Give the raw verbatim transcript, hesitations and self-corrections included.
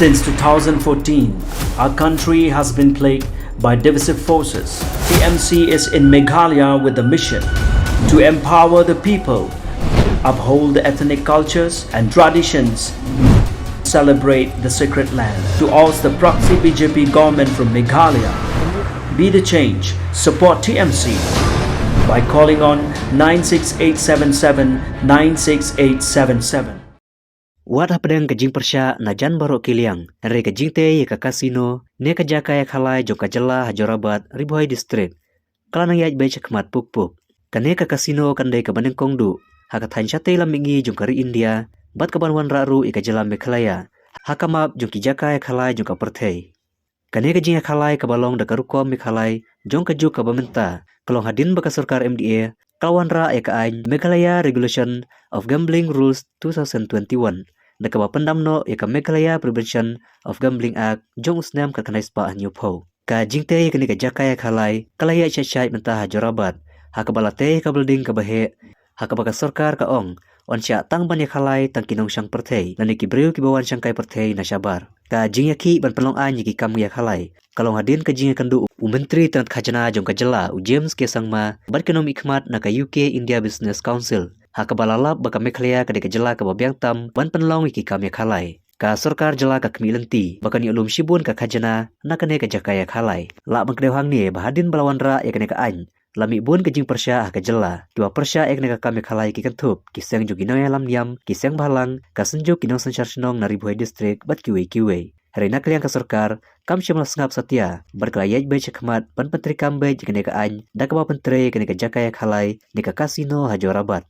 Since two thousand fourteen, our country has been plagued by divisive forces. T M C is in Meghalaya with the mission to empower the people, uphold the ethnic cultures and traditions, celebrate the sacred land. To oust the proxy B J P government from Meghalaya, be the change, support T M C by calling on nine six eight seven seven nine six eight seven seven. Wat hapdeng ka jingpyrshah na jan baroh ki liang, hynrei ka jingtei ïa ka casino ne ka jaka ïakhalai jong ka jylla ha Jorabat, Ri Bhoi District, ka la nang ïaid beit shakhmat puk puk. Kane ka casino kan dei kaba nyngkong duh ha ka thaiñ shatei lam mihngi jong ka ri India, bad kaban wanrah ruh ïa ka jylla Meghalaya ha ka map jong ki jaka ïakhalai jong ka pyrthei. Kane ka jingïakhalai kaba long da ka rukom ïakhalai jong ka juk kaba mynta, ka long hadien ba ka sorkar M D A ka la wanrah ïa ka aiñ Meghalaya Regulation of Gambling Rules two thousand twenty-one, da kaba pyndam noh ïa ka Meghalaya Prevention of Gambling Act jong u snem khatkhyndai spah hynñiewphew. Ka jingtei ïa kane ka jaka ïakhalai ka la ïaid shait shait mynta ha Jorabat, ha kaba la tei ïa ka building kaba heh, ha kaba ka sorkar ka ong yn shah tang ban ïakhalai tang ki nongshong pyrthei lane ki briew kiba wan shangkai pyrthei na shabar. Ka jingïakhih ban pynlong aiñ ïa ki kam ïakhalai ka long hadien ka jingïakynduh u Myntri Tnad Khajna jong ka jylla, u James K Sangma, bad ki nongmihkhmat na ka U K India Business Council, ha kaba la lap ba ka Meghalaya ka dei ka jylla kaba biang tam ban pynlong ïa ki kam ïakhalai. Ka sorkar jylla ka khmih lynti ba kan ïoh lum shibun ka khajna na kane ka jaka ïakhalai. Lah ban kdew hangne ba hadien ba la wanrah ïa kane ka aiñ, la mih bun ka jingpyrshah ha ka jylla. Kiba pyrshah ïa kane ka kam ïakhalai ki kynthup ki seng jong ki nongïalam niam, ki seng bhalang, ka seng jong ki nongsynshar shnong na Ri Bhoi District bad kiwei kiwei. Hynrei na ka liang ka sorkar kam shym la sngap satia bad ka la ïaid beit shakhmat ban pyntreikam beit ïa kane ka aiñ da kaba pyntrei ïa kane ka jaka ïakhalai ne ka casino ha Jorabat.